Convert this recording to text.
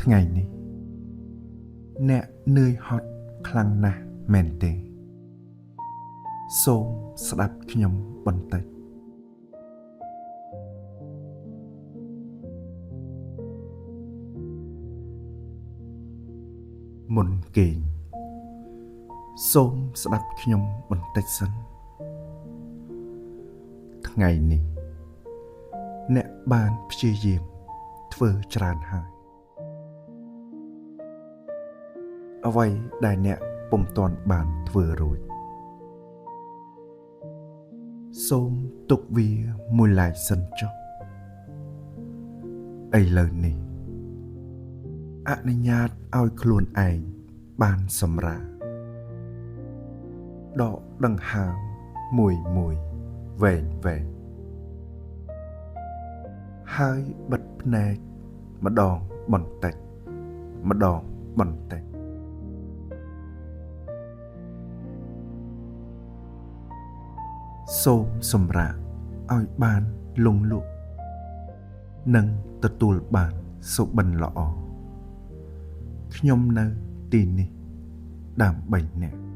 ថ្ងៃនេះអ្នកនឿយហត់ខ្លាំងណាស់មែនទេសូមស្ដាប់ខ្ញុំបន្តិចមុនគេងសូមស្ដាប់ខ្ញុំបន្តិចសិនថ្ងៃនេះអ្នកបានព្យាយាមធ្វើច្រើនហើយអ្វីដែលអ្នកពុំទាន់បានធ្វើរួចសូមទុកវាមួយឡែកសិនចុះឥឡូវនេះអនុញ្ញាតឲ្យខ្លួនឯងបានសម្រាកដកដង្ហើមមួយមួយវែងវែងហើយបិទភ្នែកម្ដងបន្តិចម្ដងបន្តិចសូមសម្រាកឲ្យបានលង់លក់និងទទួលបានសុបិនល្អខ្ញុំនៅទីនេះដើម្បីអ្នក។